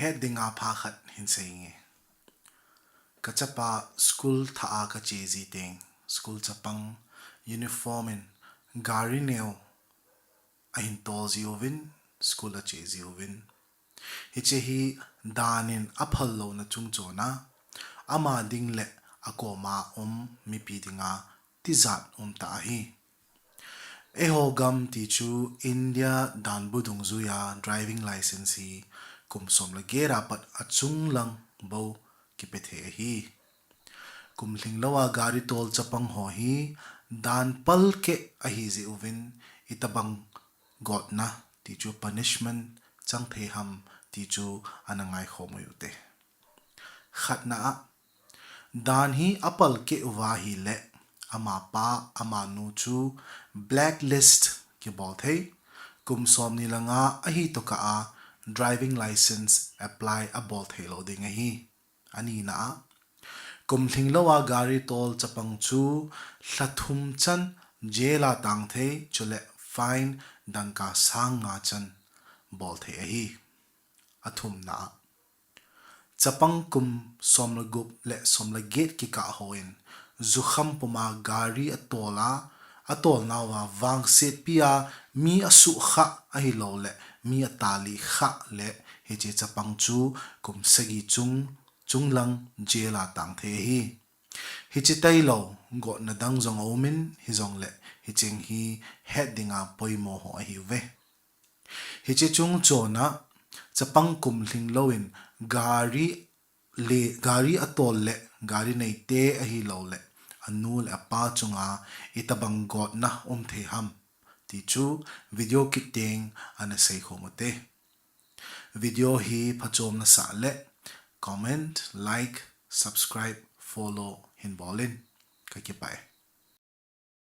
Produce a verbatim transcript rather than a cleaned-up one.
Het dinga pha khat hin seinge. Kachapa school thah a kache ji teng, school chapang uniform in gari neo ahin tol jiuvin, school ache jiuvin. Hiche hi dan in aphal louna chungchon a, ama ding le akoma um mipi dinga tijat umtah ahi. Eiho gam tichu India danbu dungjuiya driving license hi kum som le get apat achunglang bou kipe thei ahi. Kum lhinglouva gari tol chapang ho hi dan palkeh ahi jeh uvin, itobang gotna tichu punishment chang thei ham tichu ana ngaikhom u hite. Khatna a, dan hi apalkeh uva ahile, amapa amanu chu blacklist kibol thei, kum somni le nga ahi tokah a driving license apply abol theilou ding ahi. Anina a, kum lhinglouva gari tol chapang chu lha thum chan jail a tang thei, chule fine dangka sang nga chan bol thei ahi. Athumna a, chapang kum som le gup le som le get kikah hon jukham puma gari atol a, atolnauva vangsetpia mi asuhkhah ahilouleh mi atalih khah le hiche chapang chu kum sagi chung, chunglang jail a tang thei ahi. Hiche tailou gotna dang jong aumin, hijongle hicheng hi het dinga poimo ho ahiuve. Hiche chungchon a, chapang kum lhinglouvin gari le, gari atol le gari neite ahilouleh anu le apa chunga itobang gotna um thei ham tichu video kit teng ana seikhom ute. Video hi phachom nasah le comment, like, subscribe, follow hin bolin. Kakipah e.